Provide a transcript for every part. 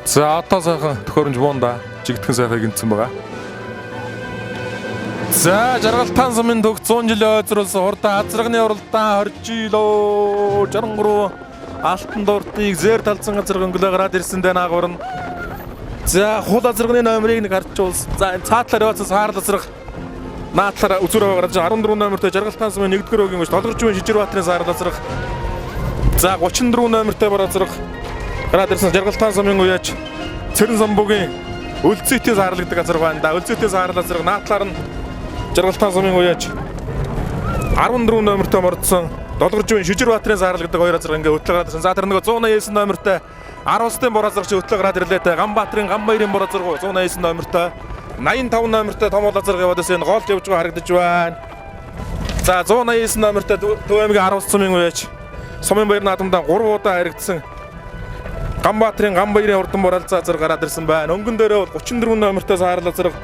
За, одоо сайхан төхөөрөмж буунда жигтгэн сайхан гинцэн байгаа. За, Жаргалтаан сумын төгс 100 жилийн ойзруулсан хурдан азрагны уралдаан 20 жилөө 63 алтан дуртыг зээр талцсан газар өнгөлөө гараад ирсэн дэ наагур нь. За, хул азрагны номерыг нэг харж уулс. За, энэ цаатлаар явуулсан саарл азраг наатлаар үзүүр аваа гарч 14 номертой Жаргалтаан сумын 1-р өгийн гоч Долгоржмын Шижирбаатарын саарл азраг. За, 34 номертой бар азраг гараад ирсэн Жаргалтаан сумын уяач Цэрэн самбугийн Өлзөйтийн саарл гэдэг газар байна да. Өлзөйтийн саарл азраг наатлаар нь Жаргалтаан сумын уяач 14 номертой мордсон Долгоржмын Шижирбаатарын саарл гэдэг хоёр азраг ингээ хөтлө гараад ирсэн. За, тэр нөгөө 189 номертой Арвстын бор азраг чи хөтлө гараад ирлээ те. Ганбаатарын Ганбаярын бор азраг 189 номертой 85 номертой том уул азраг яваад байсан. Энэ гоолд явж байгаа харагдаж байна. За, 189 номертой Төв аймгийн Арвс сумын уяач Сумын баяр наадамдаа 3 удаа харагдсан Ганбаатарын Ганбаярын хурдан боролцоо азар гараад ирсэн байна. Өнгөн дээрээ бол 34 номертой саарл азраг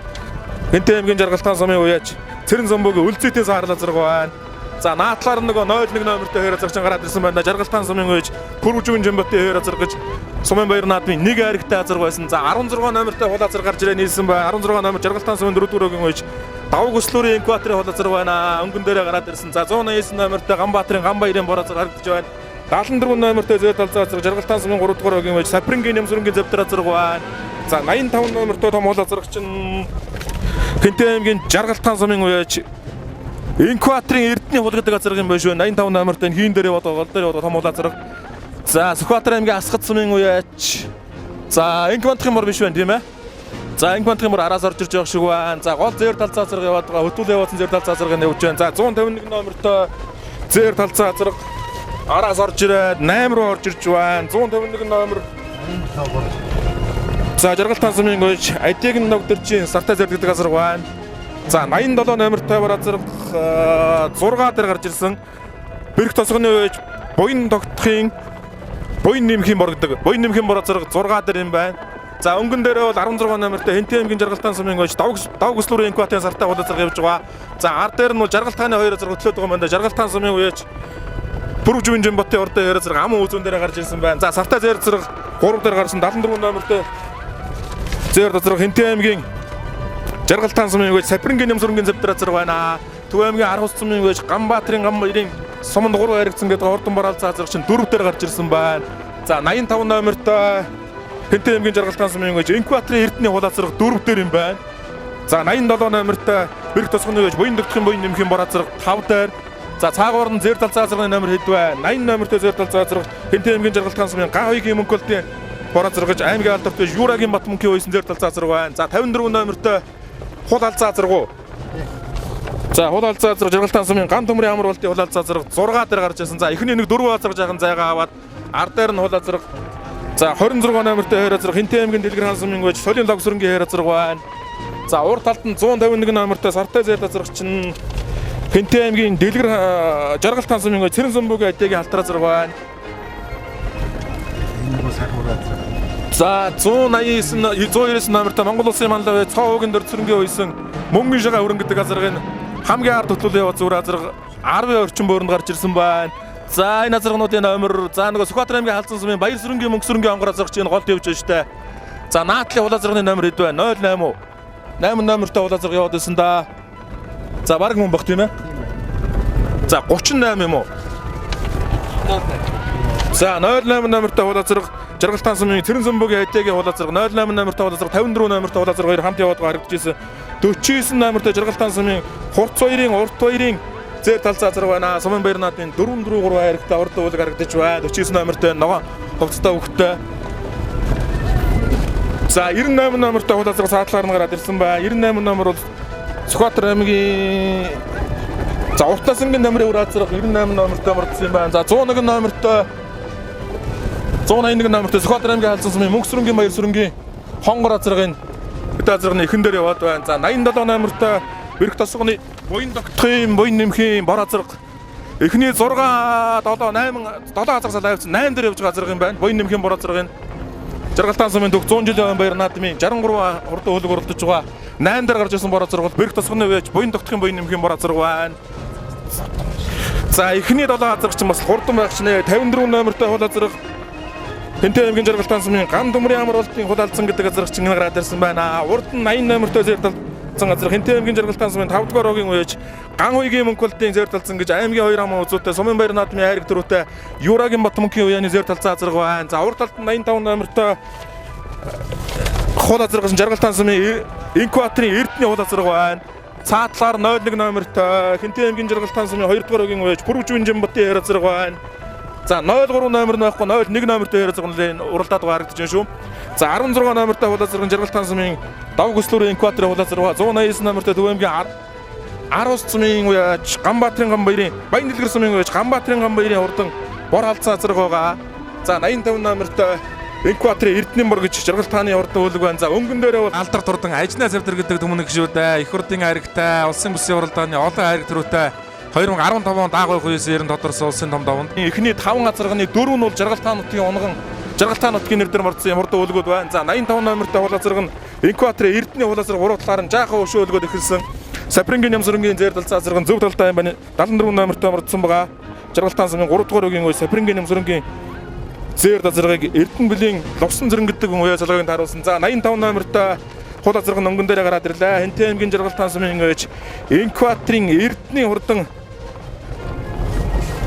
Хэнтэй аймгийн Жаргалтаан сумын уяач Цэрэн самбугийн Өлзөйтийн саарл азраг байна. За, наатлаар нөгөө 01 номертой хоёр азраг чинь гараад ирсэн байна. Жаргалтаан сумын уяач Пүрвжүн Жамбатын хоёр азраг гэж Сумын баяр наадмын нэг айрагтай азраг байсан. За, 16 номертой хул азраг гарч ирээ нийлсэн байна. 16 номер Жаргалтаан сумын 4 дугаар өгийн уяач Давг өслөрийн инкубаторын хул азраг байна. Өнгөн дээрээ гараад ирсэн. За, 189 номертой Ганбаатарын Ганбаярын бор азраг харагдаж байна. 74 номертой зээл талцаа азраг Жаргалтаан сумын 3 дугаар өгийн уяач Сапрингийн Нямсүрэнгийн зэвдэр азраг байна. За, 85 номертой том хул азраг чинь Хэнтэй аймгийн Жаргалтаан сумын уяач Инкваторын Эрдэнэ хул гэдэг газар юм байна шүү. 85 номертой энэ хийн дээр яваад байгаа, гол дээр яваад байгаа том хул азраг. За, Сүхбаатар аймгийн Асгат сумын уяач. За, Инкваторын мор биш байна, тийм ээ? За, Инкваторын мор араас орж ирж байгаа шиг байна. За, гол зээр талцаа азраг яваад байгаа. Хөтөл явуулсан зээр талцаа азраг нь явж байна. За, 151 номертой зээр талцаа азраг араас орж ирээд 8 руу орж ирж байна. 151 номер. За, Жаргалтаан сумын уяач Адиг ногдөрчийн сартай зэр гэдэг газар байна. За, 87 номертой бар азраг 6 дээр гарч ирсэн. Бэрх тосгоны уяач буян тогтхын буян нэмхийн бор гэдэг. Буян нэмхийн бор азраг 6 дээр юм байна. За, өнгөн дээрээ бол 16 номертой Хэнтэй аймгийн Жаргалтаан сумын уяач Давг өслөрийн инкватын сартай хул азраг явж байгаа. За, ар дээр нь бол Жаргалтааны хоёр азраг хөтлөөд байгаа юм байна. Жаргалтаан сумын уяач Пүрвжүн Жамбатын урдын хоёр азраг ам үзүүн дээр гарч ирсэн байна. За, сартай зэр зэрэг 3 дээр гарсан 74 номертой зэр газраг Хэнтэй аймгийн Жаргалтаан сумын үеч Сапрингийн Нямсүрэнгийн зэвдэр газар байна. Төв аймгийн Архус сумын үеч Ганбаатарын Ганбаярын суманд 3 харагдсан гэдэг хурдан бараалцаа газар чинь 4 дээр гарч ирсэн байна. За, 85 номертой Хэнтэй аймгийн Жаргалтаан сумын үеч Инкваторын Эрдэнэ хул газар 4 дээр юм байна. За, 87 номертой Бэрх тосгоны үеч Буян дөгтхийн буян нэмхийн бор газар 5 дээр. За, цаагуур нь зэр талцаа газрын номер хэд вэ? 80 номертой зэр талцаа газар Хэнтэй аймгийн Жаргалтаан сумын Гавыгийн мөнхөлтийн бор газар гэж аймгийн алдарт биш Юрагийн Бат мөнхийн уйсан зэр талцаа газар байна. За, 54 номертой хул алзаа газар уу? За, хул алзаа газар Жаргалтаан сумын ган төмрийн амар болтын хул алзаа газар 6 дээр гарч ирсэн. За, эхний нэг 4 газар жаахан зайгаа аваад ар дээр нь хул газар. За, 26 номертой хоёр газар Хэнтэй аймгийн Дэлгэр хаан сумын үеч Солийн логсрынгийн хоёр газар байна. За, урд талд нь 151 номертой сартай зэр газар чинь Хэнтэй аймгийн Дэлгэр Жаргалтаан сумын үеч Цэрэн самбугийн адигийн халтар газар байна. За, 189 199 номертой Монгол улсын манлай цоо уугийн дөрцөрнгийн уйсан мөнгөн шагаа өрн гэдэг азаргын хамгийн ард хөтлөл яваа зүр азарга 10 орчим бөөрөнд гарч ирсэн байна. За, энэ азаргануудын номер за нөгөө Сүхбаатар аймгийн халзан сумын Баяр сүрэнгийн мөнгө сүрэнгийн онгор азаргач энэ голд явж байна штэ. За, наадлын хул азарганы номер хэд вэ? 08 уу? 8 номертой хул азарга яваад байсан да. За, баг мөн бах тийм ээ? За, 38 юм уу? За, 08 номертой хул азарга Жаргалтаан сумын Цэрэн самбугийн Адиагийн хул азарга 08 номертой хул азарга 54 номертой хул азарга хоёр хамт яваад байгаа харагдаж байсан. 49 номертой Жаргалтаан сумын Хурц хоёрын урт хоёрын зээр талцаа азарга байна. Сумын баяр наадмын 4 4 3 хайрагтай урд уулаг харагдаж байна. 49 номертой ногоон хувцастай хөвгтэй. За, 98 номертой хул азарга саатлаар нь гараад ирсэн байна. 98 номер бол Сүхбаатар аймгийн за Уртасангийн номерын үр азарга 98 номертой мордсон юм байна. За, 101 номертой 181 номертой Сүхбаатар аймгийн халзан сумын мөнх сүрэнгийн баяр сүрэнгийн хонгор азаргын хөт азарганы эхэн дээр яваад байна. За, 87 номертой Бэрх тосгоны буян тогтхын буян нэмхийн бор азарга эхний 6 7 8 7 азарга салаа явсан 8 дээр явж байгаа азарга юм байна. Буян нэмхийн бор азаргын Жаргалтаан сумын төгс 100 жилийн баяр наадмын 63 хурдан хөлөг оролдож байгаа. 8 дээр гарч ирсэн бор азарга бол Бэрх тосгоны үеч буян тогтхын буян нэмхийн бор азарга байна. За, эхний 7 азарга чинь бас хурдан байх чинь 54 номертой хул азарга Хэнтэй аймгийн Жаргалтаан сумын Гам төмрийн амар болтын хул алдсан гэдэг газар чинь гараад ирсэн байна. Урд нь 80 номертой зэр талцсан газар Хэнтэй аймгийн Жаргалтаан сумын 5 дугаар рогийн үеж Ган хуйгийн мөнхөлтийн зэр талцсан гэж аймгийн 2 аман үзүүтэй Сумын баяр наадмын айраг дөрөвтэй Юрагийн Батмөнхийн уяаны зэр талцсан газар байна. За урд талд нь 85 номертой хул азар гэсэн Жаргалтаан сумын Инкваторын Эрдэнэ хул азар байна. Цаатлаар 01 номертой Хэнтэй аймгийн Жаргалтаан сумын 2 дугаар рогийн үеж Пүрвжүн Жинбатын хэр азар байна. За 03 номер нь байхгүй 01 номертой хэр азар нь уралдаад байгаа харагдаж байна шүү. За 16 номертой хул азар Жаргалтаан сумын Дав Гөслөрийн Инкваторын хул азар 189 номертой Төв аймгийн Арус сумын үеж Ганбаатарын Ганбаярын Баян дэлгэр сумын үеж Ганбаатарын Ганбаярын хурдан бор халдсан азар байгаа. За 85 номертой Инкваторын Эрдэнэ бор гэж Жаргалтааны хурдан өлөг байна. За өнгөн дээрээ бол алдар турдан ажнаа завдэр гэдэг түмэн гişүүдээ их хурлын айрагтай улсын бүсийн уралдааны олон айраг төрүүтэй 2015 онд аагой хуйс 90 тодорсон улсын том даванд. Эхний 5 азарганы 4 нь бол Жаргалтаан нутгийн унган Жаргалтаан нутгийн нэр дээр мордсон юм хурдан өлгүүд байна. За 85 номертой хул азарга нь Инкваторын Эрдэнэ хул азарга гурав талаар нь жаахан өшөө өлгөөд эхэлсэн. Сапрингийн нямсрынгийн зэр талцсан азарга нь зөв талдаа юм байна. 74 номертой мордсон байгаа. Жаргалтаан сумын 3 дугаар өгийн үе Сапрингийн нямсрынгийн зэр дазаргыг Эрдэнэ бүлийн лувсан зэрэн гэдэг уяа залгааг тааруулсан. За 85 номертой хул азарга нь өнгөн дээр гараад ирлээ. Хэнтэй аймгийн Жаргалтаан сумын үеж Инкваторын Эрдэнэ хурдан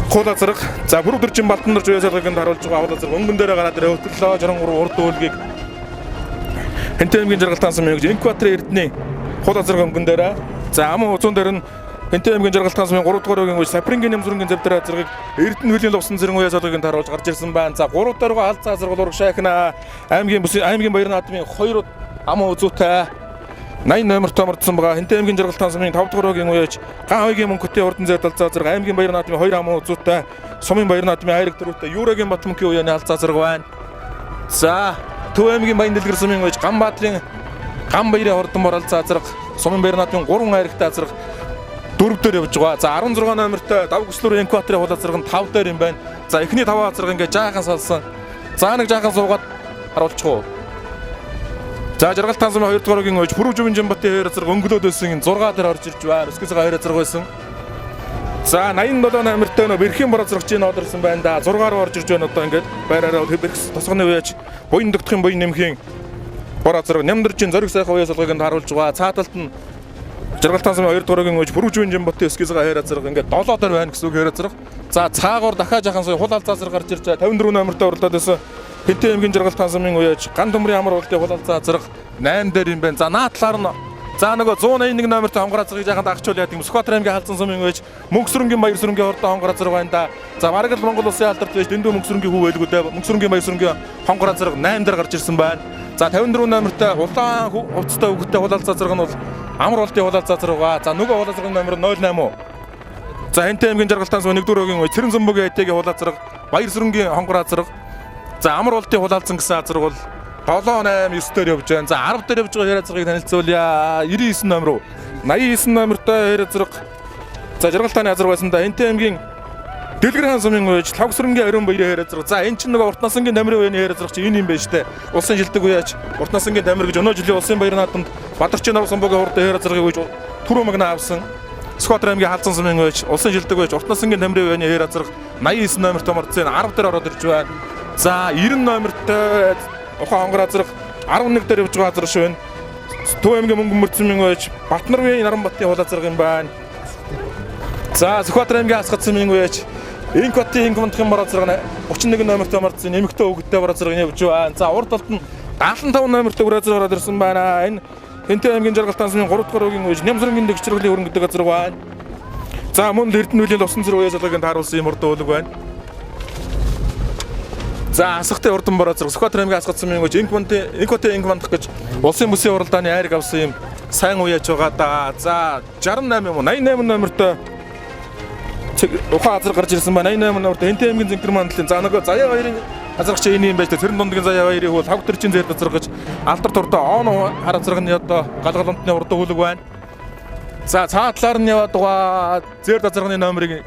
хул азарга. За бүрэг дөржин Балдан дөрж уяа залгааг тааруулж байгаа хул азарга өнгөн дээр гараад ирээ. Хөтөллөө 63 урд үүлгийг Хэнтэй аймгийн Жаргалтаан сумын үеж Инкваторын Эрдэнэ хул азарга өнгөн дээр. За аман үзүүн дээр нь Хэнтэй аймгийн Жаргалтаан сумын 3 дугаар өгийн үеж Сапрингийн нямсрынгийн зэвдэр азаргыг Эрдэнэ хөлийн лувсан зэрэн уяа залгааг тааруулж гарч ирсэн байна. За 3 даруй алцаа азаргал урагшаахна аймгийн бүсийн аймгийн баяр наадмын 2 аман үзүүтэй 80 номертой мордсон байгаа. Хэнтэй аймгийн Жаргалтаан сумын 5 дугаар өгийн үеж Ган хоёгийн мөнхөтийн урдан зэр талцаа азарга аймгийн баяр наадмын 2 аман үзүүтэй сумын баяр наадмын айраг дөрөвтэй Юрагийн Батмөнхийн уяаны алцаа азарга байна. За Төв аймгийн Баян дэлгэр сумын үеж Ганбаатрын Ган баярын хурдан бор алцаа азарга сумын баяр наадмын 3 айрагтай азарга 4 дээр явж байгаа. За 16 номертой Дав Гөслөрийн Инкваторын хул азарга нь 5 дээр юм байна. За эхний 5 азарга ингээ жаахан салсан. За нэг жаахан суугаад харуулчих уу. За Жаргалтаан сумын 2 дугаар өгийн үеж Пүрвжүмэн Жинбатын хоёр азарга өнгөлөөд байсан энэ 6 дээр орж ирж байна. Өсгөсөө хоёр азарга байсан. За 87 номертой нөө Бэрхийн бор азаргачийн нод ирсэн байна да. 6 руу орж ирж байна одоо ингээд байраараа бэрх тосгоны үеж буян догтохын буян нэмхийн бор азарга нямдарчин зориг сайхан уяа салгыг нь харуулж байгаа. Цааталт нь Жаргалтаан сумын 2 дугаар өгийн үеж Пүрвжүмэн Жинбатын өсгөсөө хоёр азарга ингээд 7 дээр байна гэсэн үг хоёр азарга. За цаагуур дахиад жаахан сая хул алзаа азарга гарч ирж байгаа. 54 номертой уралдаад байсан Хэнтэй аймгийн Жаргалтаан сумын үеж Ган төмрийн амар болтын хул алзаа азарга 8 дээр юм байна. За наад талаар нь за нөгөө 181 номертой хонгор азаргыг жаахан дагчуул яадаг юм. Сүхбаатар аймгийн халдсан сумын үеж Мөнхсөрөнгийн баяр сүрэнгийн хордон хонгор азарга байна да. За бараг л Монгол улсын алдарт байж дэндүү Мөнхсөрөнгийн хүү байлгүй дээ. Мөнхсөрөнгийн баяр сүрэнгийн хонгор азарга 8 дээр гарч ирсэн байна. За 54 номертой улаан хувцастай хүүхдтэй хул алзаа азарга нь бол амар болтын хул алзаа азарга байгаа. За нөгөө хул азаргын номер 08 уу. За Хэнтэй аймгийн Жаргалтаан сумын 1 дугаар өгийн үеж Цэрэн зөмбөгийн айтегийн хул азарга баяр сүрэнгийн хонгор азарга. За амар болтын хул алзан гэсэн азарга бол 7 8 9 дээр явж байна. За 10 дээр явж байгаа хэр азаргыг танилцуулъя. 99 номер уу? 89 номертой хэр азарга. За Жаргалтааны азарга байсан да. Хэнтэй аймгийн Дэлгэр хаан сумын үеж Лхагвсрэнгийн ариун баярын хэр азарга. За энэ чинь нөгөө урт насангийн тамирын үеийн хэр азарга чи энэ юм байна штэ. Улсын шилдэг үеж урт насангийн тамир гэж өнөө жилийн улсын баяр наадамд Бадарчин Нор самбуугийн хурдан хэр азаргыг үеж түрүү магна авсан. Сүхбаатар аймгийн халдсан сумын үеж улсын шилдэг үеж урт насангийн тамирын үеийн хэр азарга 89 номертой мордсон 10 дээр ороод ирж байна. За 90 номертой ухаан хонгор азарга 11 дээр явж байгаа азарга шүү энэ. Төв аймгийн мөнгө мөрдсөн үеж Батнарвын Наранбатын хул азарга юм байна. За Сүхбаатар аймгийн асгат сумын үеж Инкватын инквантын бор азарга 31 номертой мордсон нэмэгтэй өгөгтэй бор азарга явж байна. За урд талд нь 75 номертой үр азарга ороод ирсэн байна. Энэ Хэнтэй аймгийн Жаргалтаан сумын 3 дугаар өгийн үеж Нямсрынгийн дэгчрэглийн өрн гэдэг азарга байна. За мөн Эрдэнэ үеийн лувсан зэрэг уяа залгааг тааруулсан юм урд өлөг байна. За асахтай урдан бор азарга Сүхбаатар аймгийн асгат сумын үеж Инквантын Инкватын инквантах гэж улсын бүсийн уралдааны айраг авсан юм сайн уяаж байгаа да. За 68 юм уу 88 номертой ухаан азар гарч ирсэн байна. 88 номертой Хэнтэй аймгийн зэнкэр мандлын. За нөгөө заяа баярын азаргач энэ юм байж та. Цэрэн дундгийн заяа баярын хөл хавг төрчин зэр азаргач алдар турдаа он хар азарганы одоо галгалантны урдан хүлэг байна. За цаа талаар нь яваад байгаа зэр азарганы номерыг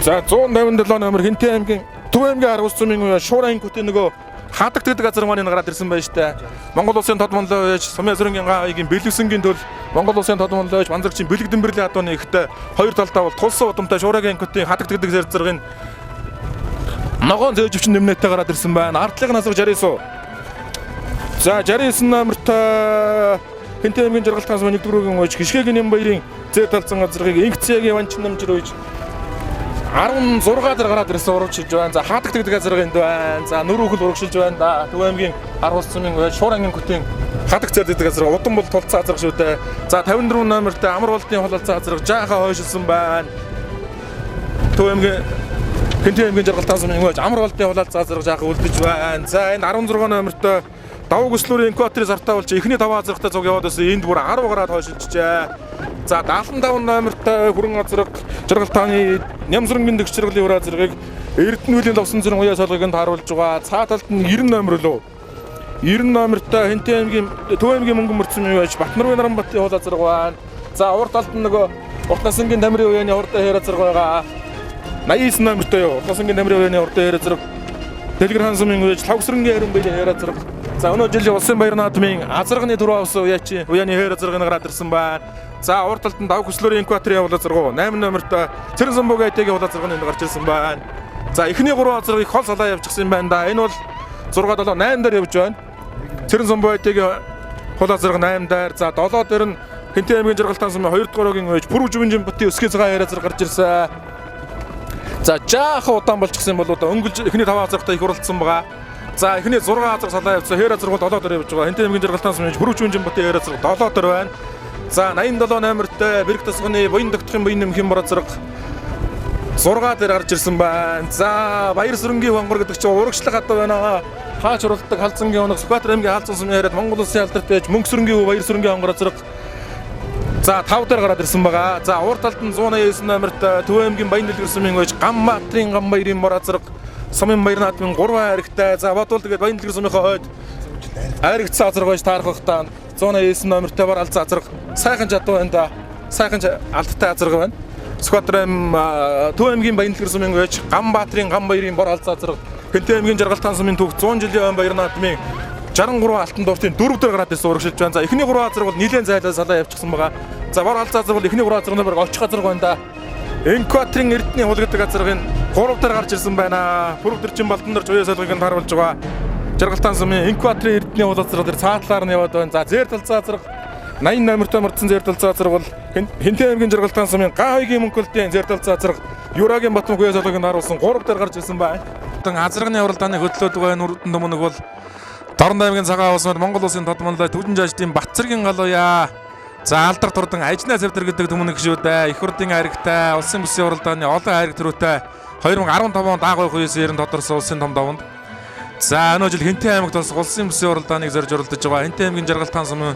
за 157 номер Хэнтэй аймгийн Төв аймгийн арга ус сумын үе Шуурайн хотын нөгөө хадагт гэдэг газар маань гараад ирсэн байж та. Монгол улсын тод монлоо үеж Сумын сүрэнгийн ган хаягийн бэлгэсэнгийн төл Монгол улсын тод монлоо үеж Банзарчийн бэлэг дэмбэрлийн адууны ихтэй хоёр талдаа бол тулсан удамтай Шуурайгийн хотын хадагт гэдэг зэрэг зэрэг Ногоон зөөжвчин нэмнэтэй гараад ирсэн байна. Ардлын насраг 69. За 69 номертой Хэнтэй аймгийн Жаргалтхан сумын 1-р үеийн Гიშгэгийн Нямбаярын зэр талцсан газрыг Инкцэгийн Ванчин намжир үеж 16 дээр гараад ирсэн урагшилж байна. За Хадаг гэдэг газар энд байна. За Нүрүүхэл урагшилж байна да. Төв аймгийн 10 сумын үеж Шуурангийн күтийн Хадаг зэр гэдэг газар удам бол тулцсан газар шүү дээ. За 54 номертой Амар болдын хулалцсан газар жаахан хойшилсан байна. Төв аймгийн Хэнтэй аймгийн Жаргалтхан сумын үеж Амар болдын хулалцсан газар жаахан үлдэж байна. За энэ 16 номертой Давуу гүслүүрийн инкваторын сартаа болж эхний 5 азрахтай цуг яваад байсан. Энд бүр 10 гараад хойшилжээ. За 75 номертой хүрэн азраг Жаргалтааны Нямсрангийн дэгч жаргалын хүрэн азрагийг Эрдэнэ үеийн давсан зэрэг уяа солгыг нь тааруулж байгаа. Цаа талд нь 90 номер лөө. 90 номертой Хэнтэй аймгийн Төв аймгийн мөнгөн мөрцөн юм байж Батнарвын Наранбатын хул азраг байна. За урд талд нь нөгөө Урт насангийн Тамирын уяаны урдаа хээр азраг байгаа. 89 номертой юу? Урт насангийн Тамирын уяаны урдаа хээр азраг. Дэлгэр хаан сумын үеж Лавгсрангийн харин биеийн хээр азраг. За өнөө жилийн улсын баяр наадмын азарганы түрүү авсан уяачи уяаны хээр азаргыг гараад ирсэн байна. За урд талд нь давх хөслөрийн инкваторын явуул азаргуу 8 номертой Цэрэн самбуугийн айтагийн явуул азарганы энд гарч ирсэн байна. За эхний 3 азаргыг хол салаа явчихсан юм байна да. Энэ бол 6 7 8 дээр явж байна. Цэрэн самбуу айтагийн хол азарга 8 дээр. За 7 дээр нь Хэнтэй аймгийн Жаргалтан сумын 2 дугаар өгийн үеж Пүрв жүмжин бутын өсгий цагаан хээр азарга гарч ирсэн. За жаахан удаан болчихсон болоо да өнгөлж эхний 5 азаргатай их уралдсан байгаа. За эхний 6 азар салаа явцсан. Хээр азар бол 7 дээр явж байгаа. Хэнтэй аймгийн Жаргалтан сумын Пүрв жүмжин бутын хээр азарга 7 дээр байна. За 87 номертой Бэрэг тасганы буян тогтохын буян нэмхийн бор азарга 6 дээр гарч ирсэн байна. За Баяр сүрэнгийн хонгор гэдэг чинь урагшлах хадаа байна. Хаач уралдаг Халзангийн унаг Сүхбаатар аймгийн Халзан сумын яриад Монгол улсын алдарт байж мөнгө сүрэнгийн хүү Баяр сүрэнгийн хонгор азарга за 5 дээр гараад ирсэн байгаа. За урд талд нь 189 номерт Төв аймгийн Баян дэлгэр сумын байж Гамбаатрын Гамбаярын бор азарга сумын баяр наадмын 3 хайрагтай. За бодвол тэгээд Баян дэлгэр сумынхаа хойд хайрагдсан азарга байж таарах бах та. 189 номертой бар алзан азарга сайхан чадвар байна да. Сайхан алдтай азарга байна. Сүхбаатар айм Төв аймгийн Баян дэлгэр сумын байж Гамбаатрын Гамбаярын бор алзан азарга Хэнтэй аймгийн Жаргалтхан сумын түүх 100 жилийн өмнө баяр наадмын 63 алтан дууртын 4 дээр гараад ирсэн урагшилж байна. За эхний 3 азарга бол нилээн зайлаа салаа явчихсан байгаа. За бор алзан азарга бол эхний 3 азарганы бараг очих азарга байна да. Инкваторын Эрдэнэ хул гэдэг азаргын 3 дээр гарч ирсэн байна. Пүрв дэрчин балдан дэрч уяа солгыг нь харуулж байгаа. Жаргалтхан сумын Инкваторын Эрдэнэ хул азарга дээр цаатлаар нь яваад байна. За зээр талцаа азарга 80 номертой мөрдсөн зээр талцаа азарга бол Хэнтэй аймгийн Жаргалтхан сумын Га хоёгийн мөнхөлтийн зээр талцаа азарга Юрагийн Батмөнх уяа солгыг нь харуулсан 3 дээр гарч ирсэн байна. Азарганы уралдааны хөдлөөд байгаа нүрдэн төмөнөг бол Дорнод аймгийн цагаан улс Монгол улсын тодмонлой Түжин жаждын Батцэргийн галууя. За алдар турдан Ажнаа завдэр гэдэг төмөнөг шүү дээ. Их хурлын хайрагтай, улсын бүсийн уралдааны олон хайраг төрөөтэй 2015 онд аагой хуйс 90 тодорсон улсын том даванд. За өнөө жил Хэнтэй аймагт бас улсын бүсийн уралдааныг зорж уралдаж байгаа. Хэнтэй аймгийн Жаргалтхан сумын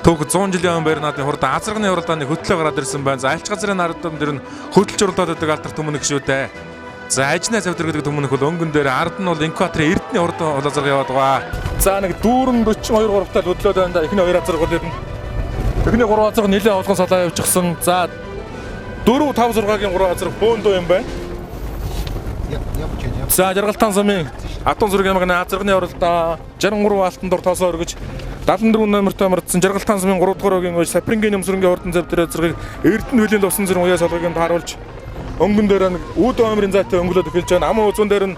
түүх 100 жилийн өмнө баяр наадмын хурдан азарганы уралдааны хөтлөө гараад ирсэн байна. За альч газрын ардам дээр нь хөдөлж уралдаад байдаг алдар төмөнөг шүү дээ. За Ажнаа завдэр гэдэг төмөнөх бол өнгөн дээр ард нь бол инкваторын Эрдэнэ хурдан хул азарга яваад байгаа. За нэг дүүрэн 42 3 тал хөдлөөд байна да. Эхний 2 азарга бол ер нь эхний 3 азарга нэлээд олгон салаа явчихсан. За 4 5 6-гийн 3 азарга бөөндөө юм байна. За Жаргалтхан сумын Атун зүрэг аймгийн азарганы уралдаа 63 алтан дур тоосоо өргөж 74 номертой мөрдсөн Жаргалтхан сумын 3 дугаар өгийн үеж Сапрингийн нөмсрөнгийн хурдан завдэр азаргыг Эрдэнэ хөлийн туссан зэрэг уяа солгыг нь тааруулж өнгөн дээр нэг үүд оймрын зайтай өнгөлөд эхэлж байна. Аман үзүүн дээр нь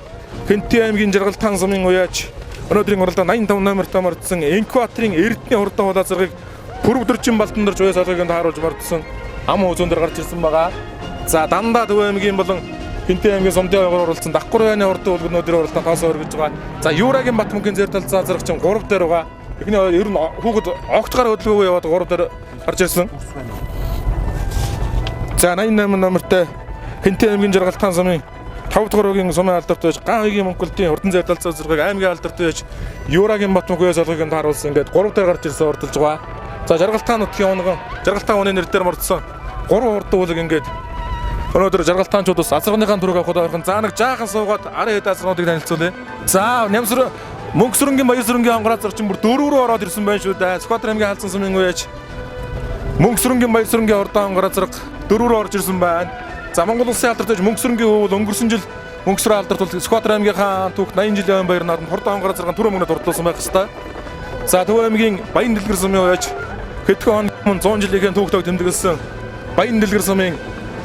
Хэнтий аймгийн Жаргалтхан сумын уяач өнөөдрийн уралдаа 85 номертой мөрдсөн Инкваторын Эрдэнэ хурдан хул азаргыг Пүрв дөржин балдан дөрж уяа солгыг нь тааруулж мөрдсөн аман үзүүн дээр гарч ирсэн байгаа. За дандаа Төв аймгийн болон Хэнтий аймгийн сумдын ойгоор оролцсон Давхар уяаны хурдан үлгэрнүүдийн уралдаан тоосоо өргөж байгаа. За Юрагийн Батмөнхийн зэр талцсан азарга чинь 3 дээр байгаа. Эхний ер нь хүүхэд огтгаар хөдөлгөөгүй яваад 3 дээр гарч ирсэн. За 88 номертой Хэнтэй аймгийн Жаргалтхан сумын 5 дугаар өгийн сумын алдарт байж Ган хоёгийн Монголын хурдан зэр талцсан азаргыг аймгийн алдарт байж Юрагийн Батмөнх уяа солгыг нь тааруулсан ингээд 3 дээр гарч ирсэн урдалж байгаа. За Жаргалтхан нутгийн унган Жаргалтхан оны нэр дээр мордсон 3 хурдан үлэг ингээд өнөөдөр Жаргалтханчууд бас азарганыхаа төрөг авахд ойрхон. За нэг жаахан суугаад арын хэд азаргануудыг танилцуулъя. За Нямсэр мөнгө сүрэнгийн баяр сүрэнгийн онгороо зарчин бүр дөрөв рүү ороод ирсэн байна шүү дээ. Сүхбаатар аймгийн Халзан сумын үеэж мөнгө сүрэнгийн баяр сүрэнгийн ордон онгороо зарга дөрөв рүү орж ирсэн байна. За Монгол улсын алдарт байж мөнгө сүрэнгийн хөвөл өнгөрсөн жил мөнгө сүрэн алдарт бол Сүхбаатар аймгийнхаа түүх 80 жилийн өмнө баяр наадманд хурдан онгороо зарган түрүү мөнгөд ордлуулсан байх хэвээр. За Төв аймгийн Баян дэлгэр сумын үеэж хэдхэн хоног 100 жилийн түүхтэйг тэмдэглэсэн Баян дэлгэр сумын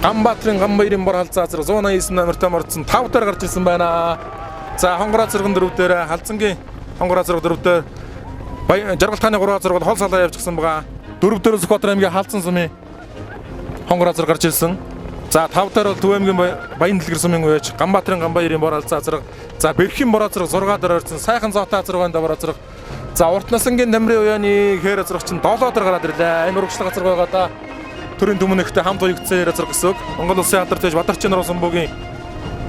Ганбаатрын Ганбаярын бор халзаа азар 189 номертой мордсон 5 дээр гарч ирсэн байна. За хонгороо зэрэгэн 4 дээр Халзангийн хонгороо зэрэг 4 дээр Баян Жаргалтааны 3 зэрэг бол хол салаа явчихсан байгаа. 4 дээр Сүхбаатар аймгийн Халзан сумын хонгороо зэрэг гарч ирсэн. За 5 дээр бол Төв аймгийн Баян дэлгэр сумын үеч Ганбаатарын Ганбаярын бор алзаа зэрэг. За Бэрхийн бороо зэрэг 6 дээр орсон. Сайхан зоотой зэрэг байна бороо зэрэг. За урт насангийн Тамирын уяаны хээр зэрэг чинь 7 дээр гараад ирлээ. Энэ урагшлаг газар байгаа да. Төрийн түмэн ихтэй хамт уягдсан хээр зэрэг гэсэн үг. Монгол улсын алдар тэж Бадарчин нуруу самбуугийн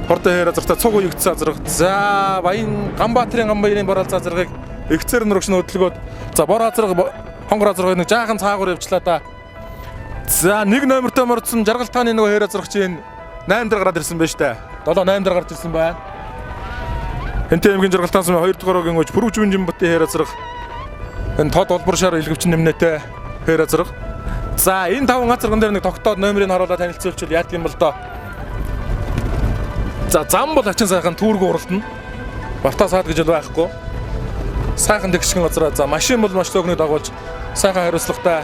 хортой хээр зэрэгтэй цуг уягдсан зэрэг. За Баян Ганбаатарын Ганбаярын бор алзаа зэргийг эгцээр нурагш нь хөдөлгөөд за бор азраг хонгор азраг нэг жаахан цаагуур явчлаа да. За нэг номертой мордсон Жаргалтааны нөгөө хээр азраг чинь 8 дээр гараад ирсэн байна штэ. 7 8 дээр гарч ирсэн байна. Хэнтэй аймгийн Жаргалтаан сумын 2 дугаар огийн өж Пүрвжүнжин батын хээр азраг энэ тод улбар шар илгэвчин нэмнэтэй хээр азраг. За энэ таван азраган дээр нэг тогтоод номерыг харуулаад танилцуулчвал яадаг юм бол доо. За зам бол ачин сайхан түүргүү уралдана. Бартаа саад гэж л байхгүй. Сайхан тэгшгэн газараа за машин бол маш логныг дагуулж сайхан хариуцлагатай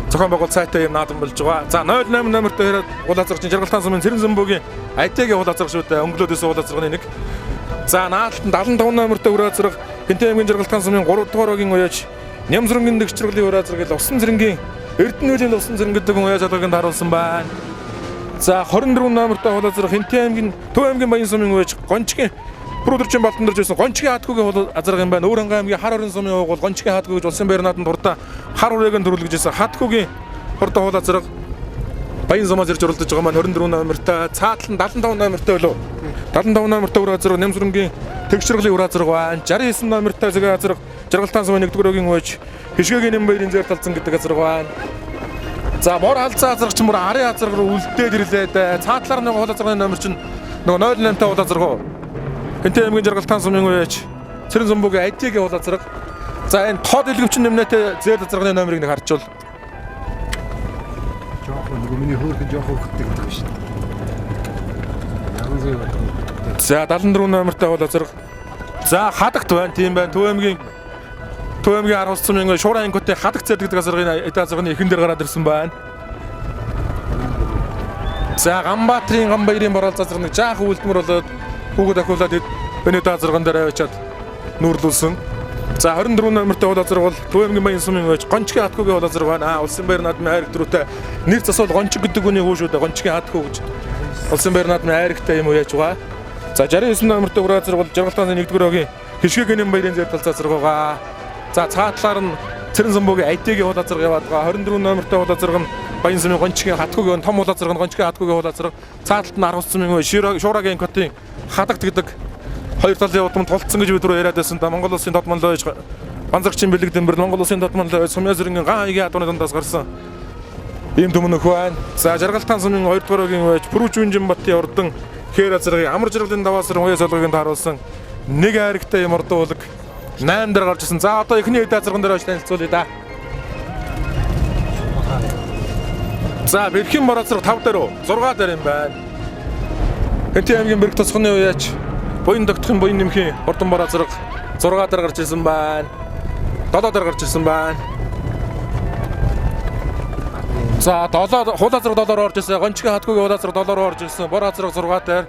зохион байгуулалт сайтай юм наадам болж байгаа. За 08 номертой хэрэг гулаазрагч Жаргалтаан сумын Цэрэн Зөмбөгийн Айтегийн гулаазраг шүү дээ. Өнгөлөөдөөс гулаазрагны нэг. За наадалт 75 номертой өрөөзраг Хэнтэй аймгийн Жаргалтаан сумын 3 дугаар огийн уяаж Нямзрэнгийн дэгчргэлийн өрөөзраг гэл усан зэрэнгийн Эрдэнэ үеийн усан зэрэн гэдэг хүн уяаж алгыг харуулсан байна. За 24 номертой хулаазраг Хэнтэй аймгийн Төв аймгийн Баян сумын уяаж Гончгийн Пүрдэрчин Балдан дөрж байсан Гончгийн хаадгүйгийн хул азарга юм байна. Өөр хангай аймгийн хар орон сумын уугуул Гончгийн хаадгүй гэж улсын байр наадам дурдаа хар урээг нь төрүүлж байсан хаадгүйгийн хордоо хул азарга Баян сумаас ирж уралдаж байгаа маань 24 номертой цаатлан 75 номертой болов. 75 номертой үр азарга Нямсрэнгийн тэгшэрглийн үр азарга байна. 69 номертой зэгэ азарга Жаргалтаан сумын 1-р өгийн үеч Хишгэгийн Нэмбаярын зэр талцсан гэдэг азарга байна. За бор халзаа азарга чинь бүр арын азарга руу үлдээд ирлээ дээ. Цаатлаар нэг хул азарганы номер чинь нөгөө 08 таа хул азарга уу? Хэнтэй аймгийн Жаргалтаан сумын үеч Цэрэн Зөмбөгийн Айтигийн хул азарга. За энэ тод илгэвчин нэмнэтэй зэр азарганы номерыг нэг харчвал. Жохон нөгөө миний хөөрхөн жохон хөхтэй гэдэг биш. Янз бүрийн бодлого. За 74 номертой хул азарга. За хадагт байна тийм байна. Төв аймгийн 10 сумын Шуурайн ангиутай хадаг зэр гэдэг азаргын эд азарганы эхэн дээр гараад ирсэн байна. За Ганбаатарын Ганбаярын борол азарга нэг жаахан үлдмэр болоод хүүхэд ахиулаад энэ эд азарган дээр авчиад нүүрлүүлсэн. За 24 номертой хул азарга бол Төв аймгийн Баян сумын байж Гончгийн хатгуугийн хул азарга байна. Улсын байр наадмын хайрг дөрөвтэй нэр засвал Гончиг гэдэг үний хүү шүү дээ. Гончгийн хатгуу гэж Улсын байр наадмын хайргтай юм уу яаж байгаа. За 69 номертой хул азарга бол Жаргалтааны 1-р огийн Хишгэгийн Баярын зэр талцаа азарга байгаа. За цаатлаар нь Цэрэн Зөмбөгийн Айтигийн хул азарга яваад байгаа. 24 номертой хул азарга нь Баян сумын Гончгийн хатгуугийн том хул азарга нь Гончгийн хатгуугийн хул азарга. Цааталт нь 10 сумын Шуурагийн котын хадагт гэдэг хоёр талын удам тулцсан гэж бид рүү яриад байсан да. Монгол улсын тод манлай байж Банзарчийн бэлэг дэмбэр Монгол улсын тод манлай байж Сумья зэрэнгийн ган хаягийн адууны дундаас гарсан ийм төмөн нөхөө байна. За Жаргалтаан сумын 2 дугаар өгийн байж Пүрвжүнжин батын урдан хээр азаргыг амар жаргалын даваасар уяа солгыг тааруулсан нэг айрагтай юм урдан улаг 8 дээр гарч ирсэн. За одоо эхний хэд азарган дээр очиж танилцуулъя да. За Бэрхийн бороо зэрэг 5 дээр үү? 6 дээр юм байна. Хэнтэй аймгийн Бэрэг тосгоны уяач буян догтохын буян нэмхийн урдан бороо зэрэг 6 дээр гарч ирсэн байна. 7 дээр гарч ирсэн байна. За 7 хулаа зэрэг 7 руу орж ирсэн. Гончгийн хатгуугийн хулаа зэрэг 7 руу орж ирсэн. Бороо зэрэг 6 дээр.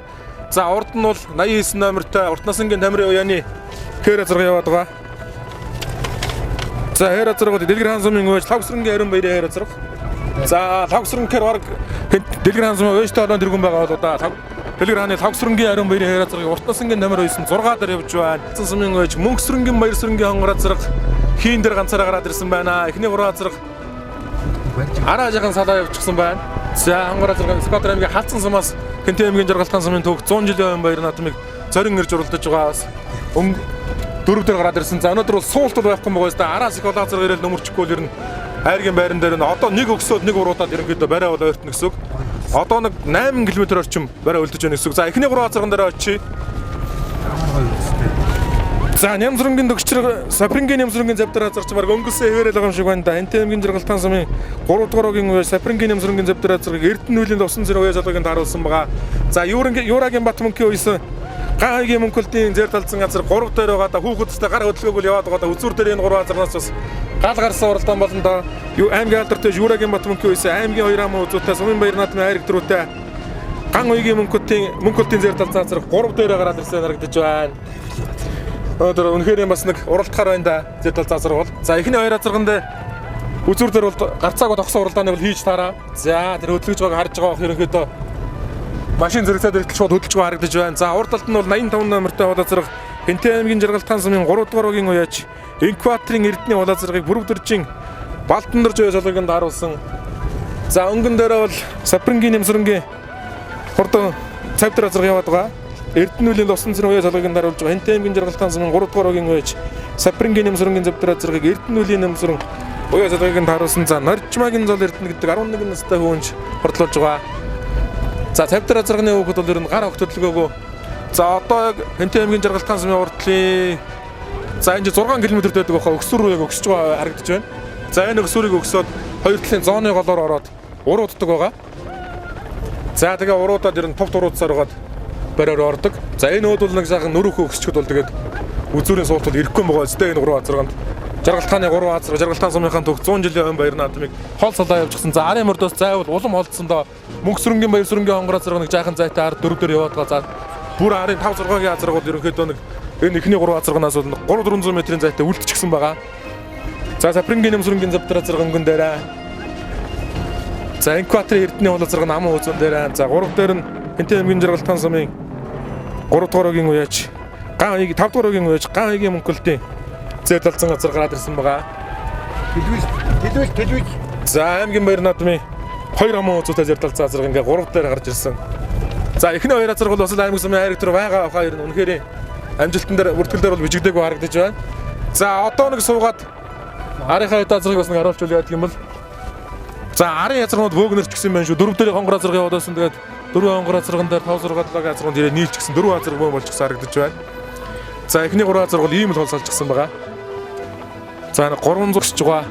За урд нь бол 89 номертой урт насангийн Тамирын уяаны хээр азарга яваад байгаа. За хээр азарга бол Дэлгэр хаан сумын үеч Лавсрангийн ариун баярын хээр азарга. За Лавсран гэхээр баг Дэлгэр хаан сумын уяжтай олон тэргүүн байгаа болоо да. Дэлгэр хааны Лавсрангийн ариун баярын хээр азаргыг урт насангийн Тамир уясан 6 дээр явж байна. Цэн сумын үеч Мөнхсрэнгийн Баярсрэнгийн хонгор азарга хийн дээр ганцаараа гараад ирсэн байна. Эхний гурван азарга араа жахан салаа явчихсан байна. За хонгор азарга Скотт аймгийн Халцсан сумаас Хэнтэй аймгийн Жаргалтаан сумын түүх 100 жилийн өмнө баяр наадмыг зорин ирж уралдаж байгаа бас дөрөв дээр гараад ирсэн. За өнөөдөр бол суулт бол байхгүй байгаа юм. Араас их олон азарга ирэл нөмөрчихгүй л ер нь айргийн байран дээр нь одоо нэг өгсөөд нэг уруудаад ерөнхийдөө барай бол ойртно гэсэн үг. Одоо нэг 8 км орчим барай үлдэж байна гэсэн үг. За эхний гурван азарган дээр очие. За Нямзрэнгийн дөгчрэг Сапрингийн Нямзрэнгийн завдар азарч баг өнгөрсөн хэвээрэл байгаа юм шиг байна да. Хэнтэй аймгийн Жаргалтаан сумын 3 дугаар огийн үе Сапрингийн Нямзрэнгийн завдар азарыг Эрдэнэ үеийн усан зэрэг уяа залгыг тааруулсан байгаа. За Юрагийн Бат мөнхийн үесэн ган хаягийн мөнхөлдийн зэр талцсан газар 3 дээр байгаа да хүүхэдтэй гар хөдөлгөөг л яваад байгаа да үзүүр дээр энэ 3 азарнаас бас гал гарсан уралдаан болно да. Аймгийн алдартай Юрагийн Бат мөнхийн үесэн аймгийн хоёр ам үзүүтэй сумын баяр наадмын хайрг дөрөвтэй Ган уйгийн мөнхөлтийн зэр талцсан азраг 3 дээрээ гараад ирсэн харагдаж байна. Өнөөдөр үнэхээр юм бас нэг уралдахаар байна да. Зэр талцсан азраг бол. За эхний хоёр азарган дээр үзүүр дээр бол гарцаагүй тогсон уралдааныг бол хийж таараа. За тэр хөдөлгөж байгааг харж байгаа бох ерөнхийдөө машин зэрэгцээд ирэхдээ шууд хөдөлж байгаа харагдаж байна. За урд талд нь бол 85 номертой хул азраг Хэнтэй аймгийн Жаргалтхан сумын 3 дугаар угийн уяач Инкваторын Эрдэнэ хул азрагийг Бүрвдэржин Балтандарж уяа солгонд харуулсан. За өнгөн дээрээ бол Сапрингийн нэмсрэнгийн хурдан цавдар азраг яваад байгаа. Эрдэнэ үлийн лусан зэрэг уяа солгонд харуулж байгаа. Хэнтэй аймгийн Жаргалтхан сумын 3 дугаар угийн уяач Сапрингийн нэмсрэнгийн цавдар азрагийг Эрдэнэ үлийн нэмсрэн уяа солгонд харуулсан. За Норжмагийн зол Эрдэнэ гэдэг 11 настай хүүнж хурдлуулж байгаа. За цавдар азрагны хүүхэд бол ер нь гар огтөдлөгөөгөө. За одоо яг Хэнтэй аймгийн Жаргалтхан сумын урдлын за энэ 6 км-д байдаг баха өксүр рүү яг өксөж байгаа харагдаж байна. За энэ өксүрийг өксөөд хоёр талын зооны голоор ороод урууддаг байгаа. За тэгээ уруудаад ер нь товт уруудсаар байгаад бариар ордог. За энэ өөд бол нэг сайхан нөрөөхөө өксчөхөд бол тэгээд үзүүрийн суулт бол ирэхгүй байгаа зү энэ гурван азарганд. Жаргалтхааны гурван азарга Жаргалтхан сумынхаа төгс 100 жилийн өмнө баяр наадмыг хол салаа явуулчихсан. За арын мордоос зайвал улам холдсон доо мөнх сүрэнгийн баяр сүрэнгийн хонгор азарга нэг жаахан зайтай ард дөрөв дээр яваад байгаа. За бүр арын 5 6-гийн азарга бол ерөнхийдөө нэг энэ эхний гурван азарганаас бол 3 400 метрийн зайтай үлдчихсэн байгаа. За Сапрингийн нэмсрэнгийн завдар азарга өнгөн дээрээ. За Инкваторын Эрдэнэ хул азарга наман үзүүн дээрээ. За 3 дээр нь Хэнтэй аймгийн Жаргалтхан сумын 3 дугаар өгийн уяач ган хийг 5 дугаар өгийн уяач ган хигийн мөнхөлтийн зэр талцсан газар гараад ирсэн байгаа. Төлвөл төлвөл. За аймгийн баяр наадмын хоёр аман үзүүтэй зэр талцсан газар ингээ 3 дээр гарч ирсэн. За эхний хоёр газар бол бас л аймаг сумын хайрыг төр байгаа хаа ер нь үнэхээр амжилтан дээр бүртгэл дээр бол бичигдээгүй харагдаж байна. За одоо нэг суугаад арынхаа хэд азрыг бас нэг харуулж үл яадаг юм бол. За арын язаргууд бөөгнөрч гисэн байх шүү. Дөрөв дээр хонгор азарга яваад байсан. Тэгээд дөрвөн хонгор азарган дээр 5 6 7 азарганд ирээ нийлчихсэн. Дөрвөн азарга бөөн болчихсон харагдаж байна. За эхний гурван азарга бол ийм л хол салчихсан байгаа. За 300 гисж байгаа.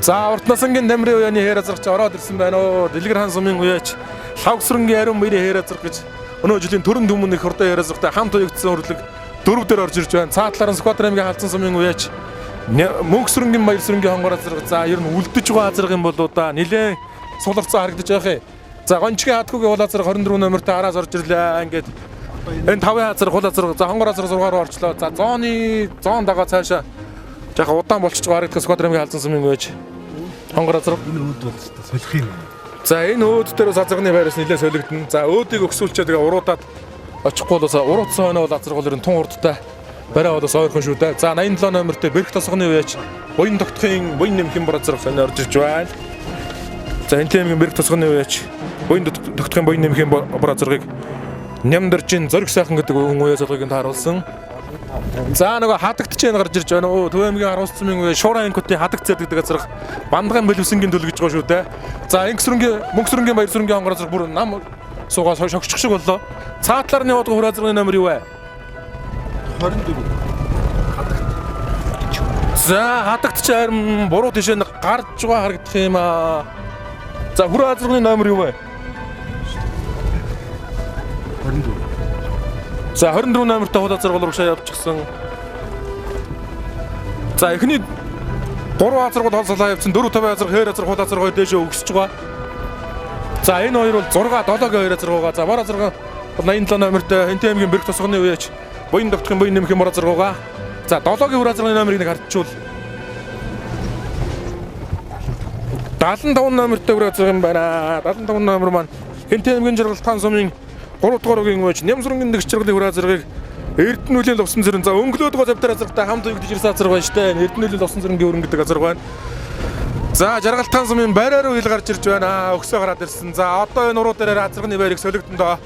За урт насангийн Дамрын уяаны хээр азарга чи ороод ирсэн байна оо. Дэлгэр хаан сумын уяач Лавгсрэнгийн ариун баярын хээр азарга гэж өнөө жилийн төрөн түмэн их хурдан хээр азаргатай хамт уягдсан өрлөг дөрөв дээр орж ирж байна. Цаад талаар нь Сквадр аймгийн халдсан сумын уяач Мөнх сүрэнгийн баяр сүрэнгийн хонгор азарга за ер нь үлдэж байгаа азарга юм болоо да. Нилээн суларцсан харагдаж байх юм. За гончгийн хатгуугийн хул азарга 24 номертой араас орж ирлээ. Ингээд энэ 5-ын азарга хул азарга за хонгор азарга 6 руу орчлоо. За зооны зоон дагаа цаашаа жаахан удаан болчихж байгаа харагдах Сквадр аймгийн халдсан сумын уяач хонгор азарга. Энэ өөд бол солих юм. За энэ өөд дээр бас азарганы байраас нилээн солигдно. За өөдийг өксүүлчээ тэгээ уруудаад очихгүй бол уруудсан хойноо бол азарга бол ер нь тун хурдтай. Барай бол ойрхон шүү дээ. За 87 номертой Бэрх тосгоны уяач буян тогтхын буян нэмхэн бор азарга энэ орж ирж байна. За энэ тэмгийн Бэрх тосгоны уяач буян тогтхын буян нэмхэн бор азаргыг Нямдаржин зориг сайхан гэдэг хүн уяа золгыг нь тааруулсан. За нөгөө хадагтч энэ гарч ирж байна. Өө Төв аймгийн 10 сумын уяа Шуурайн инкутын хадагц гэдэг газар бандган боловсонгийн төлөв гэж байгаа шүү дээ. За инг сүрэнгийн мөнх сүрэнгийн баяр сүрэнгийн хонгор азарга бүр нам суугаа шогчих шиг боллоо. Цаатлаар нь яваад байгаа хөр азарганы номер юу вэ? 24. За хадагт чи харин буруу тийшээ нэг гарч байгаа харагдах юм аа. За хөр азарганы номер юу вэ? 24. За 24 номертой хул азарга бол урагшаа явчихсан. За эхний 3 азарга бол хол салаа явчихсан. 4 5 азарга, хээр азарга, хул азарга хоёр дээшээ өгсөж байгаа. За энэ хоёр бол 6 7-гийн хоёр азарга байгаа. За бор азарга бол 87 номертой Хэнтэй аймгийн Бэрх тосгоны үеэч буян тогтхын буян нэмэх юм бор азарга байгаа. За 7-гийн хөр азарганы номерыг нэг хардчвал 75 номертой хөр азарга юм байна. 75 номер маань Хэнтэй аймгийн Жаргалтхан сумын 3 дугаар өгийн үеч Нямсрэнгийн нэгч жаргалын хөр азаргыг Эрдэнэ үлийн лувсан зэрэн за өнгөлөөд гоо завдар азаргатай хамт уягдж ирсэн азарга байна штэ. Эрдэнэ үлийн лувсан зэрэнгийн өрн гэдэг азарга байна. За Жаргалтхан сумын байраа руу хил гарч ирж байна. Өгсөө гараад ирсэн. За одоо энэ уруу дээр азарганы байрыг солигдсон доо.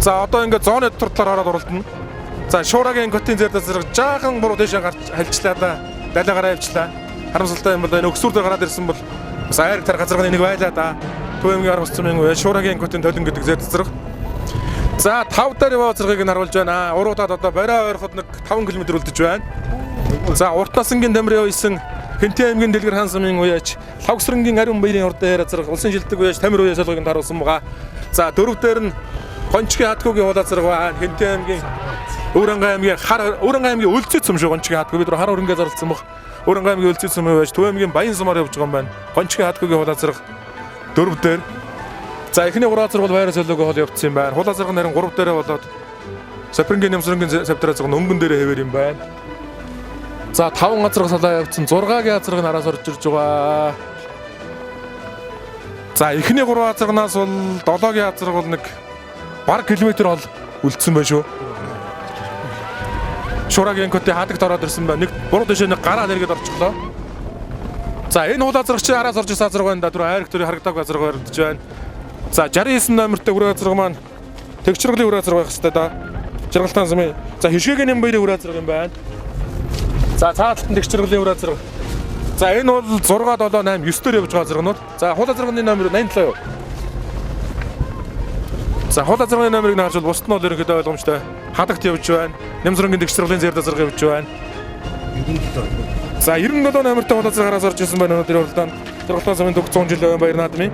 За одоо ингээд зооны дотор талаар ороод уралдана. За Шуурагийн котын зэр азарга жаахан буруу дээшээ гарч хальчлаа да. Далай гараа явчлаа. Харамсалтай юм бол энэ өгсүр дээр гараад ирсэн бол бас айраг тар газарганы нэг байлаа да. Төв аймгийн 10 сумын үе Шуурагийн котын толон гэдэг зэр азарга. За 5 дээр яваа азаргыг нь харуулж байна. Уруудаад одоо барай ойрход нэг 5 км үлдэж байна. За урт насангийн Дамрын уйсан Хэнтэй аймгийн Дэлгэр хаан сумын уяач Лавгсрэнгийн ариун баярын урдан хээр азарга улсын шилдэг уяач Тамир уяа солгыг нь харуулсан байгаа. За дөрөв дээр нь Гончгийн хатгуугийн хул азарга байна. Хэнтэй аймгийн Өвөрангай аймгийн хар Өвөрангай аймгийн өлзий цөм шүү Гончгийн хатгуу бид нар хар өрөнгөө зарлцсан баг. Өвөрангай аймгийн өлзий цөм байж Төв аймгийн Баян сумаар явж байгаа юм байна. Гончгийн хатгуугийн хул азарга дөрөв дээр. За эхний 3 азарга бол байраа солиогоо хол явцсан юм байна. Хул азарга нэрэн 3 дээрээ болоод Сапрингийн нэмсрэнгийн савдраа зэг өнгөн дээрээ хэвээр юм байна. За 5 азарга салаа явцсан, 6-гийн азарга нь араас орж ирж байгаа. За эхний 3 азарганаас бол 7-гийн азарга бол нэг бараг километр хол үлдсэн байх шүү. Шурагийн котын хадагт ороод ирсэн байна. Нэг буруу дэшээ нэг гараа нэргээд орчихлоо. За энэ хул азарга чи араас орж ирсэн азарга байна да. Түр айраг төрийн харагдаагүй азарга баригдаж байна. За 69 номертой хүрээ азарга маань Тэгчэргэлийн хүрээ азарга байх хэвээр да. Жаргалтан сумын. За хишгээгийн нэмбэрийн хүрээ азарга юм байна. За цааталтан тэгчэргэлийн хүрээ азарга. За энэ бол 6 7 8 9 дээр явж байгаа азарганууд. За хул азарганы номер 87 юу? За хул азарганы номерыг нь харж бол бусд нь бол ерөнхийдөө ойлгомжтой. Хадагт явж байна. Нямзрангийн тэгчэргэлийн зэрд азарга явж байна. 97. За 97 номертой хул азарга араас орж ирсэн байна өнөөдрийн уралдаанд. Жаргалтан сумын төгс 100 жилийн баяр наадмын.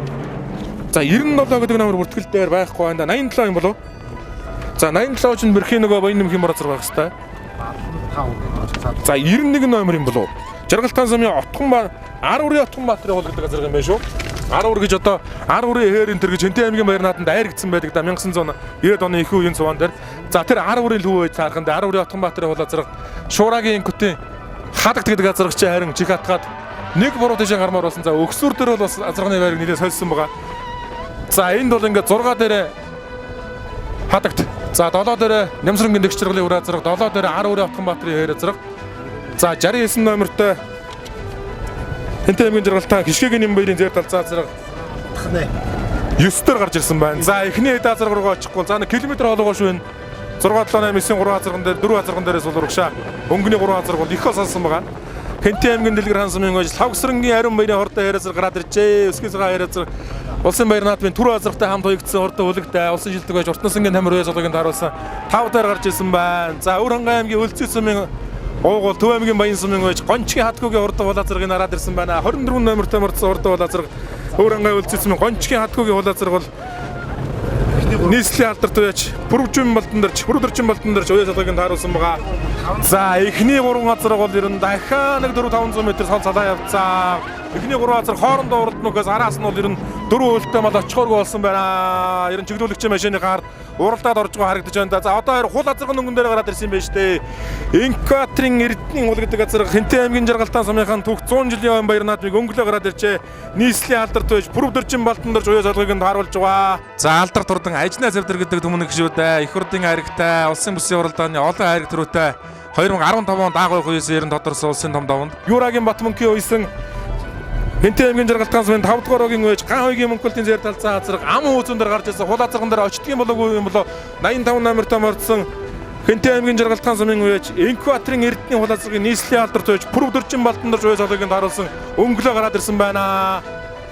За 97 гэдэг номер бүртгэл дээр байхгүй байна да. 87 юм болов? За 87 чинь мөрхийн нөгөө баян нэмхийн мөр азарга байх хэвээр. 75 гэдэг. За 91 номер юм болов? Жаргалтан сумын Отгон ба Ар үрийн Отгон Баатрын хул гэдэг газар юм байна шүү. Ар үр гэж одоо Ар үрийн хээр энэ төр гэж Хэнтэн аймгийн баяр нааданд айрагдсан байдаг да 1990-ад оны их үеийн цуван дээр. За тэр Ар үрийн лүү байж таархан дээр Ар үрийн Отгон Баатрын хул газар Шуурагийн инкүтийн хадагт гэдэг газар чи харин чих атгаад нэг буруу тийшээ гармаар болсон. За өгсүр дээр бол бас азарганы байрыг нэлээд сольсон байгаа. За энд бол ингээд 6 дээр хадагт. За 7 дээр Нямсрангийн дэгчэргэлийн үр азарга, 7 дээр Ар үрийн Отгон Баатрын хээр азарга. За 69 номертой Хэнтэн аймгийн жаргалтаа хишгээгийн нэмбэрийн зэр талцаа азарга Тхнэ. 9 дээр гарч ирсэн байна. За эхний хэд азарга руугаа очихгүй. За нэг километр холоогоо шүү энэ. 6 7 8 9 3 азарган дээр 4 азарган дээрээс бол урагшаа. Өнгөний 3 азарга бол их хол салсан байгаа. Хэнтэн аймгийн дэлгэр хан сумын гож Лавгсрангийн ариун баярын хортой хээр азарга гараад иржээ. Өсгийн цагаан хээр азарга Улсын баяр наадмын түр азаргатай хамт хуягдсан хортой бүлэгтэй улсын шилдэг байж Уртнасангийн тамир үе сологын тааруулсан 5 дээр гарч ирсэн байна. За Өвөр хангай аймгийн Өлзий сумын уугуул Төв аймгийн Баян сумын гож Гончгийн хатгуугийн хортой хул азаргыг хараад ирсэн байна. 24 номертой мордсон хортой хул азарга Өвөр хангай Өлзий сумын Гончгийн хатгуугийн хул азарга бол нийслэлийн алдарт уяач Бүрвжин болдон дэрч Бүрдэрчин болдон дэрч уяа салгыг нь тааруулсан байгаа. За эхний 3 газар бол ер нь дахиад нэг 4 500 м сал салаа явцсан. Эхний 3 газар хоорондоо уралдмагаас араас нь бол ер нь дөрвөн хуйлтай мал очихооргүй болсон байна. Ер нь чиглүүлэгчийн машины гар уралдаад орж байгаа харагдаж байна. За одоо хоёр хул азарган өнгөн дээр гараад ирсэн юм байна шүү дээ. Инкваторын Эрдэнийн хул гэдэг газар Хэнтэн аймгийн жаргалтан сумынхан түүх 100 жилийн өмнө баяр наадмыг өнгөлөө гараад иржээ. Нийслэлийн алдарт байж Бүрвдэрчин болдон дэрч уяа солгыг нь тааруулж байгаа. За алдарт урдан Ажнаа завдар гэдэг түмэн гişүүдээ их хурлын хайрагтай улсын бүсийн уралдааны олон хайраг төрүүтэй 2015 онд аагой хуйс 90 тодорсон улсын том даванд Юрагийн Батмөнхийн уйсан Хэнтэн аймгийн жаргалтан сумын 5 дугаар огийн үеж ган хоёгийн мөнхөлтийн зэр талцсан азарга ам хүүзэн дээр гарч ирсэн хул азарган дээр очтгийн болоогүй юм болоо 85 номертой мордсон Хэнтэн аймгийн жаргалтан сумын үеж Инкваторын Эрдэнийн хул азаргын нийслэлийн алдарт үеж Пүрвдэрчин болдон дэрч уяа сологийн тааруулсан өнгөлөө гараад ирсэн байна.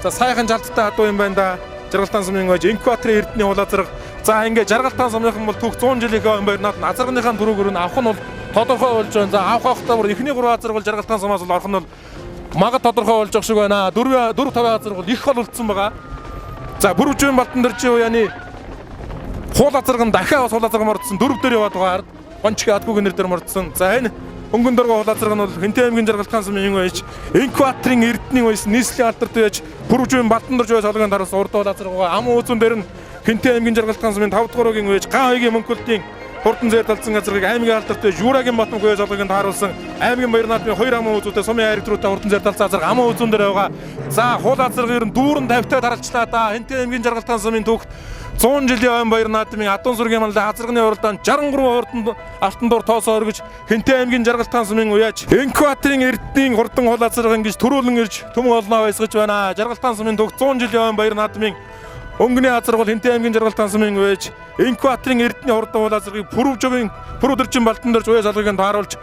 За сайхан жалттай хадуу юм байна да. Жаргалтан сумын үеж Инкваторын Эрдэнийн хул азарга. За ингээ жаргалтан сумынхан бол түүх 100 жилийнхээ өмнө баяр наад азарганыхаа түрүүгөр нь авах нь бол тодорхой болж байна. За авах авахтаа бүр эхний 3 азарга бол жаргалтан сумаас бол орох нь бол магад тодорхой болж байгаа шиг байна. 4 4 5 газар бол их хол үлдсэн байгаа. За Бүрвжин Балдан дэржийн уяаны хуул азарган дахиад бас хуул азарган мордсон. 4 дээр яваад байгаа ард. Гончгийн адгуугийн нэр дээр мордсон. За энэ өнгөн дөргөө хуул азарган бол Хэнтэн аймгийн жаргалтхан сумын юм байж Инкваторын Эрдэнийн уяс нийслэлийн алдарт уяж Бүрвжин Балдан дэржийн уяа солгын дараас урд хуул азарга байгаа. Ам ууцун дээр нь Хэнтэн аймгийн жаргалтхан сумын 5 дугаар огийн уяж ган хоёгийн мөнхөлтийн хурдан зээр талцсан газрыг аймгийн алдарт байж Юрагийн Батмөнх уяа солгыг тааруулсан аймгийн баяр наадмын хоёр аман үзүүтэй сумын айраг түрүүтэй хурдан зээр талцсан газар аман үзүүн дээр байгаа. За хул азарга ер нь дүүрэн 50-тай таралчлаа да. Хэнтэн аймгийн жаргалтхан сумын түүхт 100 жилийн ойн баяр наадмын адуун сүргийн маллаа азарганы уралдаанд 63 хурдан алтан дур тоосоо өргөж Хэнтэн аймгийн жаргалтхан сумын уяач Инкваторын Эрдэнийн хурдан хул азарга ингэж төрүүлэн ирж түмэн олноо баясгаж байна. Жаргалтхан сумын түүхт 100 жилийн ойн баяр наадмын өнгөний азарга бол Хэнтэн аймгийн жаргалтхан сумын уяач Инкваторын Эрдэнийн хурдан хул азаргыг Пүрвжовын Пүрвдэрчин балдан дэрч уяа салгыг нь тааруулж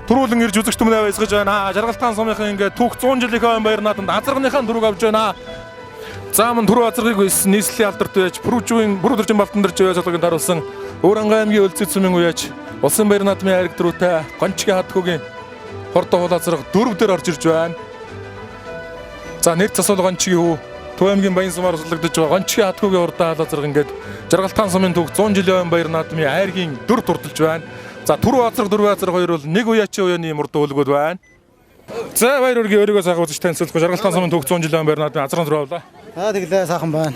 төрүүлэн ирж үзэгч түмнээ баясгаж байна. Жаргалтхан сумынхан ингээд түүх 100 жилийнхээ ойн баяр наадамд азарганыхаа дөрөг авч байна. За мөн түрүү азаргыг үйсэн нийслэлийн алдарт уяач Пүрвжовын Пүрвдэрчин балдан дэрч уяа салгыг нь тааруулсан Өвөр аймгийн Өлзий сумын уяач Улсын баяр наадмын айраг дөрүүтэй Гончгийн хадгуугийн хурдан хул азарга 4 дээр орж ирж байна. За нэр засвал Гончгийн хүү Төв аймгийн Баян сумаар судлагдаж байгаа Гончгийн хадгуугийн хурдан хул азарга ингээд Жаргалтхан сумын түүх 100 жилийн ойн баяр наадмын айргийн дөрв дурдалж байна. За түрүү азарга дөрвөн азарга хоёр бол нэг уяачийн уяаны мурдан үлгүүд байна. За баяр үргийн өөрийгөө сайхан үзэж танилцуулах Жаргалтхан сумын түүх 100 жилийн ойн баяр наадмын азарган дөрөв авлаа. Аа тэглээ сайхан байна.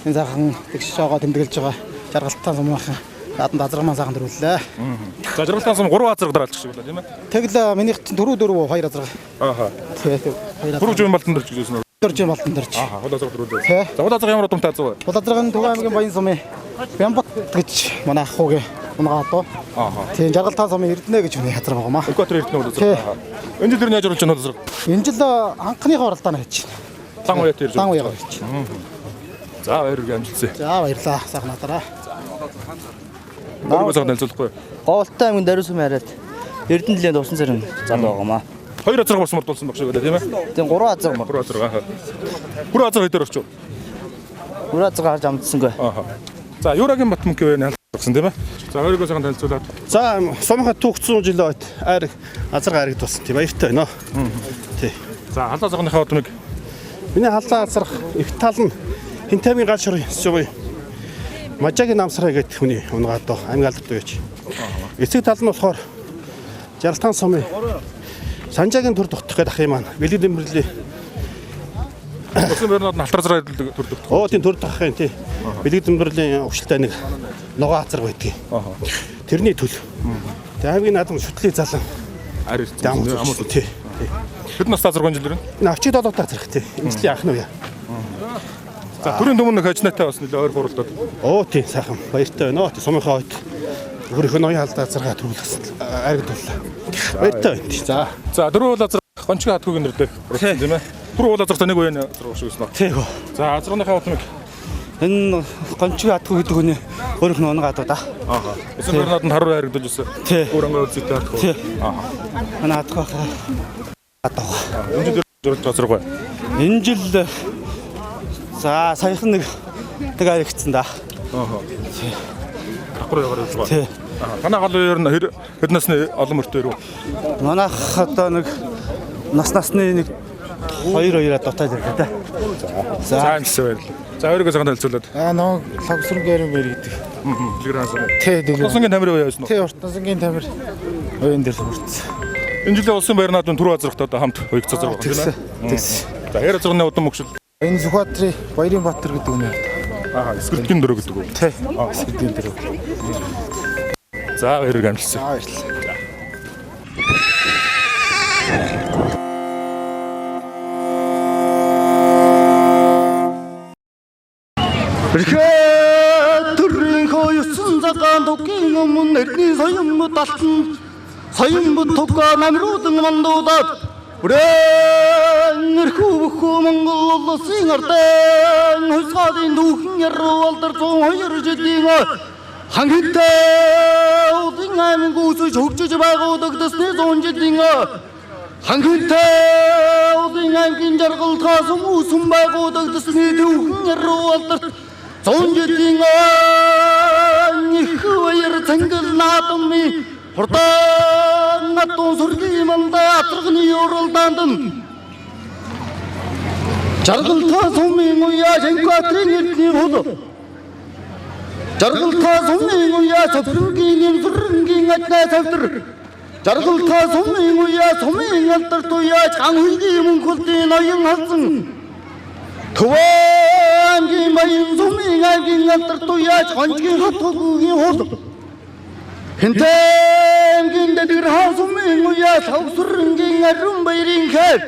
Энэ сайхан тэгш шоогоо тэмдэглэж байгаа Жаргалтаан сумынхан нааданд азарга маань сайхан төрүүллээ. За, Жаргалтаан сум 3 азарга дараалчих шиг байна, тийм ээ. Тэгэл минийх чинь 4 4 2 азарга. Ааха. Тий, 2 Түрүү жин балтан дөрч гэсэн үү? Дөржин балтан дөрч. Ааха, хул азарга төрүүлээ. Тий. За, хул азарга ямар удамтай азуу вэ? Хул азарга нь Төв аймгийн Баян сумын Бямбат гэж манай ах хүүгийн унгаа дуу. Ааха. Тийм, Жаргалтаан сумын Эрдэнэ гэж хүний газар байгаа маа. Экватор Эрдэнэ хул азарга. Ааха. Энэ жил ер нь яаж оруулж байна хул азарга? Энэ жил анхныхаа уралдаанаа хийж байна. Дан уяат ирж Дан уяагаар хийж байна. За, баяр хүргэе, амжилтсаа. За, баярлалаа. Сайхан надараа. Өөрийгөө сайхан танилцуулахгүй. Гоолтой аймгийн Даруй сумын хараад Эрдэнэ жилийн дурсан зэрэг залуу байгаа маа. 2 азарга бас мордулсан баг шиг байна, тийм ээ. Тийм, 3 азарга мор. 3 азарга. Ааха. 3 азарга хэдээр орчих вэ? 3 азарга харж амжсангүй. Ааха. За, Юрагийн Батмөнх вэ ялсан, тийм ээ. За, өөрийгөө сайхан танилцуулаад. За, сумынхаа түүх 100 жилийн ойд айраг азарга айраг тулсан, тийм баяртай байна. Тий. За, халаа азарганыхаа удмыг. Миний халаа азарга их тал нь Хинтамийн гал шорын сумын Мажагийн намсраа гэдэг хүний унгаад доо аймаг алдартай байж. Эцэг тал нь болохоор Жаргалтаан сумын Санжаагийн төр дутах гэдэг ах юм маань. Бэлэг дэмбэрлийн Усын байрнууд нь алтар азарга төр дутах. Оо, тийм, төр дутах юм, тий. Бэлэг дэмбэрлийн өвчлөлтэй нэг ногоо азарга байдгийг. Ааха. Тэрний төл. Тэгээ аймгийн наадам шүтлийг залан Ари. амар тий. Хэд настай азарга энэ жил ер нь? Энэ авчиг долоотой азарга, тий. Энэ жилийн анхны үе. За, төрийн төмөн нэг хожнаатай бас нэлээ ойр хуралдаад. Оо, тийм, сайхан баяртай байна. Тий, сумынхаа хойд өөрийнхөө ноён халдаа азаргаа төрүүлсэн айрагдууллаа. Баяртай байна. Тий. За. За, дөрөв уул азарга Гончгийн хатгуугийн нэрээр орсон, тийм ээ. Дөрөв уул азаргатай нэг үеийн азарга шиг байсан. Тий. За, азарганыхаа удмыг. Энэ Гончгийн хатгүй гэдэг хүний өөрөх нь унгаа дуу да. Ааха. Усын байрнууд нь харуу айрагдуулж байсан. Тий. Өөр ангаа үзэтэй хатгуу. Тий. Ааха. Манай хатгүй хаа. Хатгаа. Энэ жил журалж азарга. Энэ жил за саяхан нэг нэг айрагдсан да. Ааха. Давхар ягаар явж байгаа. Тий. Аа. Танай гол үеэр нь хэр хэд насны олон мөртөө ирв? Манайх одоо нэг нас насны нэг 2 2 дутаад ирлээ да. За, амжилтсаа, баярлалаа. За, өөрийгөө сайхан танилцуулаад. Аа, нөө Логсрон гэрэн бэр гэдэг. Дэлгэр хаасан. Тий, дэлгэр. Улсангийн тамир үе явсан уу? Тий, Уртнасангийн тамир уян дээр хүрсэн. Энэ жилийн улсын баярнаад нь түрүү азаргатай одоо хамт уягц азарга байна, тийм ээ. Тэгсэн. За, хэр азарганы удам мөгшил. Энэ Сүхбаатарын Баярын Баатар гэдэг үний. Аа, эсгэрдгийн дөрөв гэдэг үү? Тий. Эсгэрдгийн дөрөв. За, баярыг амжилтсаа. За, баярлалаа. Эрхээ төрийн хоёрсон цагаан тугийн өмнө эрдний соён алтан соён тугаа намруудан мандуудад бүрэн эрхүү бүхүү Монгол улсын ардын хувьсгаалын түүхэн яруу алдар 102 жилийн ханхинтай улсын аймаг үүсэж хөгжиж байгуулагдсны 100 жилийн ханхинтай улсын аймгийн жаргалтаас үүсэн байгуулагдсны түүхэн яруу алдарт 100 жилийн их баяр цангил наадмын хурдан натун сүргийн мандаа атарганы уралдаанд нь Жаргалтаа сумын уяа Шинкватрын эрдний хул Жаргалтаа сумын уяа Софрингийн нэмсрэнгийн ажнаа савдар Жаргалтаа сумын уяа сумын алдарт уяа ган хүйгийн мөнхөлтийн ноён халсан Төвөнгийн баян сумын аймгийн алдарт уяа Гончгийн хот хөгийн хул Хинтэнгийн дэлгэр хаан сумын уяа Лавсрэнгийн ариун баярын хайр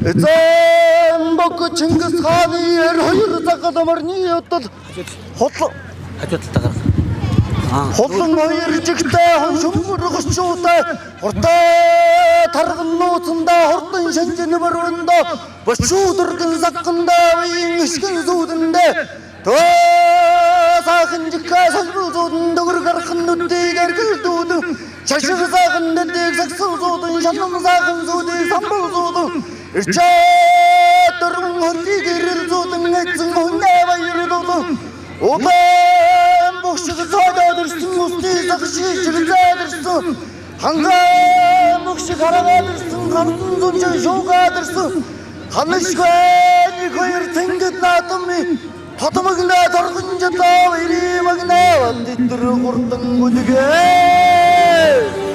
Эзэн бок Чингис хааны эр хоёр загал морны удал хул Хажуу талдаа гарах. Хулан хоёр жигтэй хоншмөр гочуутай хурдаа тарган нууцандаа хурдан шинжин мөрөндөө бочуудэргэн саккандаа уян ишгэн зүүдэндээ төө сайхан жигхаа салбал зүүдэн дөгөр гархан нүдийг эргэлдүүдэн шашир сайхан нүдийг сагсал зүүдэн шалан сайхан зүүдийг самбал зүүдэн ирчээ дөрвөн хөлийг эрэл зүүдэн эзэн хүнээ баяр дуудан Улаан богшиг цоодод ирсэн усны сагшиг чирзээд ирсэн хангаан богшиг харагаад ирсэн ганцхан зүнжин шуугаад ирсэн ханашгүй нэг хоёр тэнгид наадмын тодмогноо торгон жолоо иримагнаа вандитэр гурдан гүлгээ.